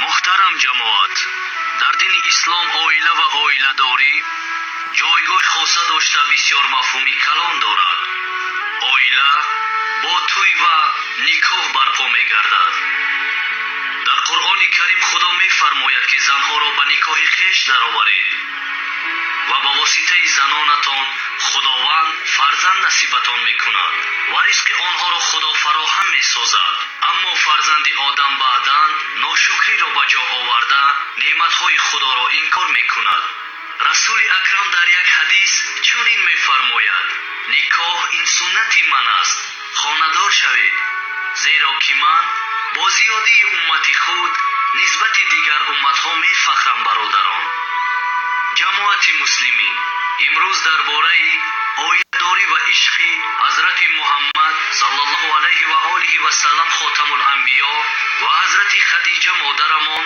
Муҳтарам ҷамоат, дар дини ислом оила ва оиладорӣ ҷойгоҳи хоса дошта бисёр мафҳуми калон дорад. Оила бо тӯй ва никоҳ барпо мегардад. Дар Қуръони Карим Худо мефармояд, ки занҳоро ба никоҳи хеш дароваред ва ба воситаи занонатон Худованд фарзанд насибатон мекунад ва ризқи онҳоро Худо фароҳам месозад. Аммо фарзанди Одам баъдан ношукриро ба ҷо оварда неъматҳои Худоро инкор мекунад. Расули Акрам дар як ҳадис чунин мефармояд: никоҳ ин суннати ман аст, хонадор шавед, зеро ки ман бо зиёдии уммати худ нисбати дигар умматҳо мефахрам. Бародарон, ҷамоати муслимин, имрӯз дар бораи оиладорӣ ва ишқи ҳазрати Муҳаммад саллаллоҳу алайҳи ва олиҳи васаллам хотамул анбиё ва ҳазрати Хадиҷа модарамон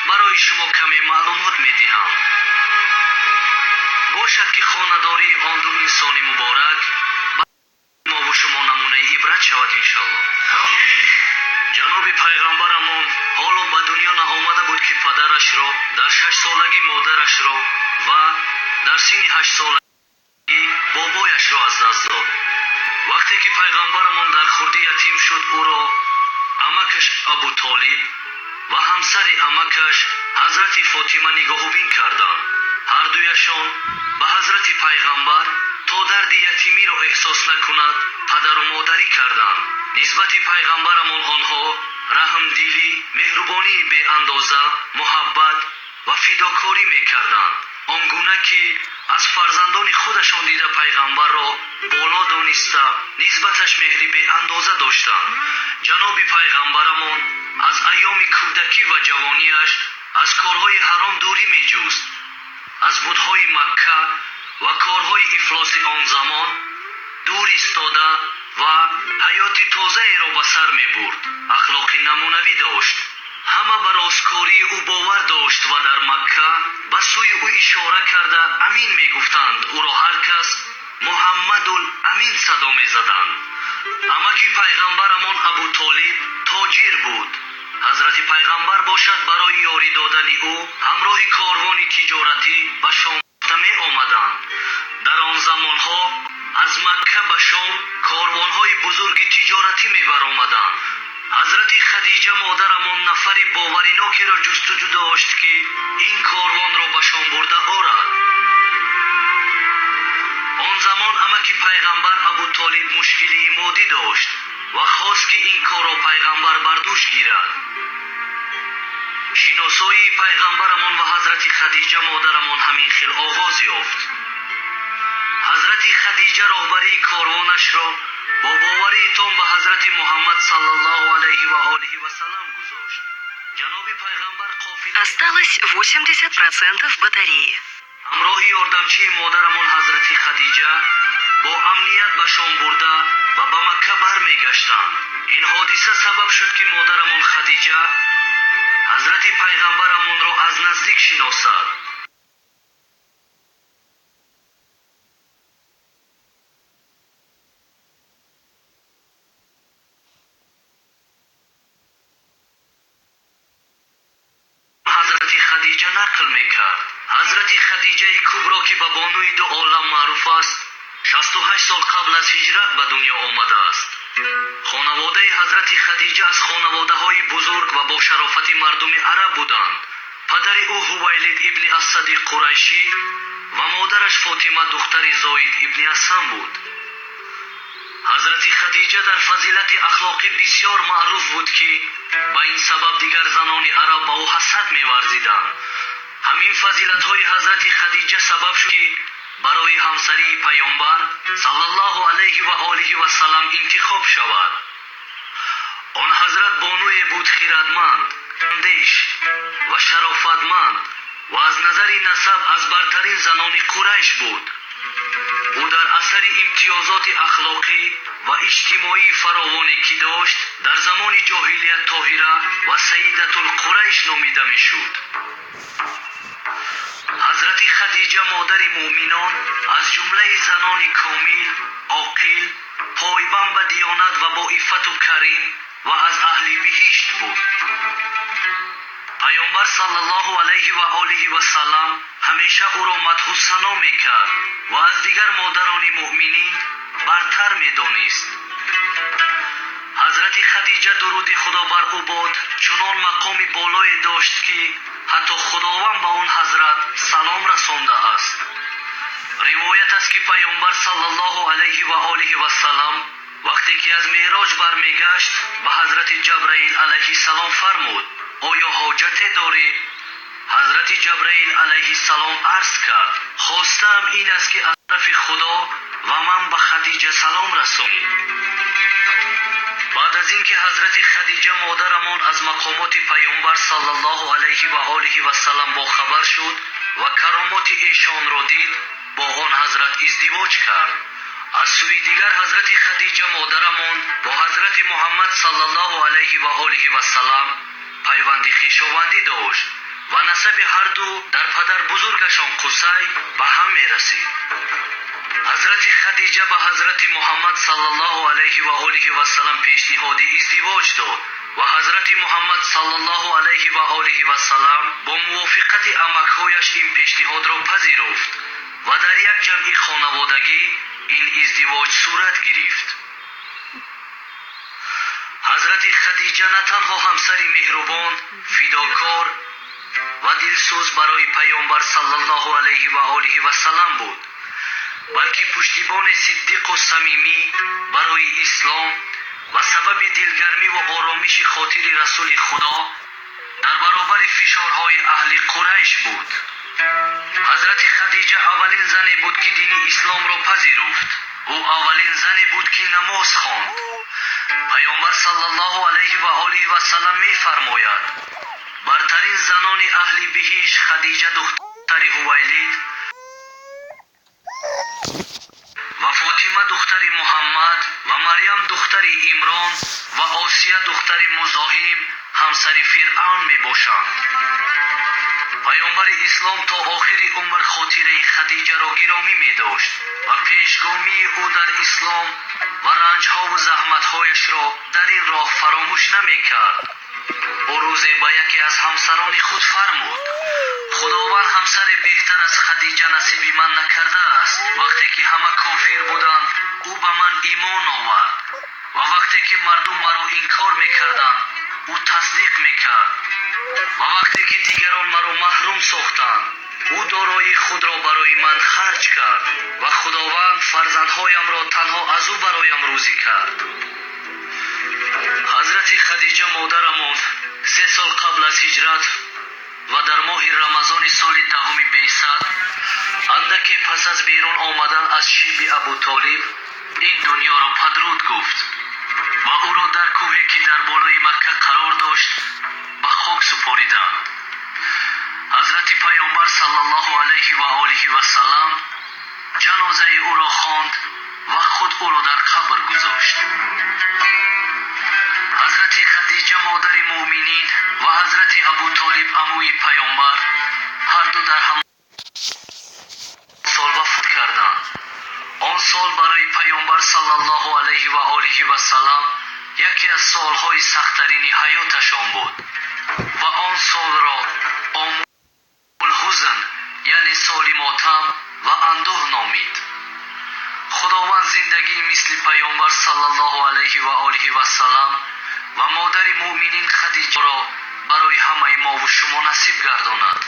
барои шумо каме маълумот медиҳам. Бошад ки хонадории он ду инсони муборак ба мову шумо намунаи ибрат шавад, иншаллоҳ. Ҷаноби пайғамбарамон ҳоло ба дунё наомада буд, ки падарашро дар 6 солагӣ, модарашро ва дар синни 8 солагӣ бобояшро аз даст дод. Вақте ки пайғамбарамон дар хурдӣ ятим шуд, ӯро амакаш Абу Толиб ва ҳамсари амакаш ҳазрати Фотима нигоҳубин карданд. Ҳардуяшон ба ҳазрати пайғамбар то дарди ятимиро эҳсос накунад падару модарӣ карданд. Нисбати пайғамбарамон онҳо раҳмдилӣ, меҳрубонии беандоза, муҳаббат ва фидокорӣ мекарданд. Он гуна ки аз фарзандони худашон дида пайғамбарро боло дониста нисбаташ меҳри беандоза доштанд. Ҷаноби пайғамбарамон аз айёми кӯдакӣ ва ҷавониаш аз корҳои ҳаром дурӣ меҷуст. Аз бутҳои Макка ва корҳои ифлоси он замон дур истода ва ҳаёти тозаеро ба сар мебурд. Ахлоқи намунавӣ дошт. Ҳама ба росткории ӯ бовар дошт ва дар Макка ба сӯи ӯ ишора карда амин мегуфтанд. Ӯро ҳар кас Муҳаммадул Амин садо мезаданд. Амаки пайғамбарамон Абу Толиб тоҷир буд. Ҳазрати пайғамбар бошад барои ёрӣ додани ӯ ҳамроҳи корвони тиҷоратӣ ба Шом меомаданд. Дар он замонҳо аз Макка ба Шом корвонҳои бузурги тиҷоратӣ мебаромаданд. Ҳазрати Хадиҷа модарамон нафари боваринокеро ҷустуҷӯ дошт, ки ин корвонро ба Шом бурда орад. Он замон амаки пайғамбар Абу Толиб мушкилии моддӣ дошт ва хост, ки ин корро пайғамбар бар дӯш гирад. Шиносоии пайғамбарамон ва ҳазрати Хадиҷа модарамон ҳамин хел оғоз ёфт. Ҳазрати Хадиҷа роҳбарии корвонашро бо боварии том ба ҳазрати Муҳаммад саллаллоҳу алайҳи ва олиҳи васаллам гузошт. Ҷаноби пайғамбар қофила Осталось 80% батареи. Ҳамроҳи ёрдамчии модарамон ҳазрати Хадиҷа бо амният ба Шом бурда ва ба Макка бармегаштанд. Ин ҳодиса сабаб шуд, ки модарамон Хадиҷа ҳазрати пайғамбарамонро аз наздик шиносад. Ҳазрати Хадиҷа нақл мекард. Ҳазрати Хадиҷаи Кубро, ки ба бонуи ду олам маъруф аст, 68 сол қабл аз ҳиҷрат ба дунё омадааст. Хонаводаи ҳазрати Хадиҷа аз хонаводаҳои бузург ва бо шарофати мардуми араб буданд. Падари ӯ Ҳувайлид ибни Асади Қурайшӣ ва модараш Фотима духтари Зоид ибни Асам буд. Ҳазрати Хадиҷа дар фазилати ахлоқӣ бисёр маъруф буд, ки ба ин сабаб дигар занони араб ба ӯ ҳасад меварзиданд. Ҳамин фазилатҳои ҳазрати Хадиҷа сабаб шуд, ки барои ҳамсарии паёмбар саллаллоҳу алайҳи ва олиҳи васаллам интихоб шавад. Он ҳазрат бонуе буд хирадманд, андеш ва шарофатманд ва аз назари насаб аз бартарин занони Қурайш буд. Ӯ дар асари имтиёзоти ахлоқӣ ва иҷтимоии фаровоне ки дошт, дар замони ҷоҳилият Тоҳира ва Саидатул Қурайш номида мешуд. Ҳазрати Хадиҷа модари муъминон аз ҷумлаи занони комил, оқил, пойбанд ба диёнат ва бо иффату карим ва аз аҳли биҳишт буд. Паёмбар саллаллоҳу алайҳи ва олиҳи ва саллам ҳамеша ӯро мадҳу сано мекард ва аз дигар модарони муъминин бартар медонист. Ҳазрати Хадиҷа дуруди Худо бар ӯ бод чунон мақоми болое дошт, ки ҳатто Худованд ба он ҳазрат салом расондааст. Ривоят аст, ки Паёмбар саллаллоҳу алайҳи ва олиҳи ва саллам вақте ки аз Меъроҷ бармегашт, ба ҳазрати Ҷабраил алайҳиссалом фармуд: оё ҳоҷате дорӣ? Ҳазрати Ҷабраил алайҳиссалом арз кард: хостаам ин аст, ки аз тарафи Худо ва ман ба Хадиҷа салом расонӣ. Баъд аз ин ки ҳазрати Хадиҷа модарамон аз мақомоти Паёмбар саллаллоҳу алайҳи ва олиҳи ва саллам бохабар шуд ва каромоти эшонро дид, бо он ҳазрат издивоҷ кард. Аз сӯи дигар ҳазрати Хадиҷа модарамон бо ҳазрати Муҳаммад саллаллоҳу алайҳи ва олиҳи ва саллам пайванди хешовандӣ дошт ва насаби ҳар ду дар падар бузургашон Қусай ба ҳам мерасид. Ҳазрати Хадиҷа ба ҳазрати Муҳаммад саллаллоҳу алайҳи ва олиҳи ва саллам пешниҳоди издивоҷ дод ва ҳазрати Муҳаммад саллаллоҳу алайҳи ва олиҳи ва саллам бо мувофиқати амакҳояш ин пешниҳодро пазируфт ва дар як ҷамъи хонаводагӣ ин издивоҷ сурат гирифт. Ҳазрати Хадиҷа на танҳо ҳамсари меҳрубон, фидокор ва дилсӯз барои Паёмбар саллаллоҳу алайҳи ва олиҳи ва саллам буд, балки пуштибони сиддиқу самимӣ барои ислом ва сабаби дилгармӣ ва оромиши хотири Расули Худо дар баробари фишорҳои аҳли Қурайш буд. Ҳазрати Хадиҷа аввалин зане буд, ки дини исломро пазируфт. Ӯ аввалин зане буд, ки намоз хонд. Паёмбар саллаллоҳу алайҳи ва олиҳи ва саллам мефармояд: бартарин занони аҳли биҳишт Хадиҷа духтари Ҳувайлид ва Фотима духтари Муҳаммад ва Марьям духтари Имрон ва Осия духтари Музоҳим ҳамсари Фиръавн мебошанд. Паёмбари ислом то охири умр хотираи Хадиҷаро гиромӣ медошт ва пешгомии ӯ дар ислом ва ранҷҳову заҳматҳояшро дар ин роҳ фаромӯш намекард. Ӯ рӯзе ба яке аз ҳамсарони худ фармуд: Худованд ҳамсари беҳтар аз Хадиҷа насиби ман накардааст. Вақте ки ҳама кофир буданд, ӯ ба ман имон овард ва вақте ки мардум маро инкор мекарданд, ӯ тасдиқ мекард ва вақте ки дигарон маро маҳрум сохтанд, ӯ дороии худро барои ман харҷ кард ва Худованд фарзандҳоямро танҳо аз ӯ бароям рӯзӣ кард. Ҳазрати Хадиҷа модарамон 3 сол қабл аз ҳиҷрат ва дар моҳи Рамазони соли 10 бесад, андаке пас аз берун омадан аз шиби Абутолиб, ин дунёро падруд гуфт ва ӯро дар кӯҳе, ки дар болои Макка қарор дошт, ба хок супориданд. Ҳазрати Паёмбар саллаллоҳу алайҳи ва олиҳи ва саллам ҷанозаи ӯро хонд ва худ ӯро дар қабр гузошт. Ҳазрати Хадиҷа модари муъминин ва ҳазрати Абутолиб амӯи Паёмбар ҳар ду дар ҳамон сол вафот карданд. Он сол барои Паёмбар саллаллоҳу алайҳи ва олиҳи ва саллам яке аз солҳои сахттарини ҳаёташон буд ва он солро Омулҳузн, яъне соли мотам ва андӯҳ номид. Худованд зиндагии мисли Паёмбар саллаллоҳу алайҳи ва олиҳи ва саллам ва модари муъминин Хадиҷаро барои ҳамаи мову шумо насиб гардонад.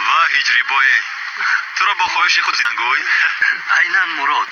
Ва ҳиҷрибое, туро бо хоҳиши худ зингӯй? Айнан мурод.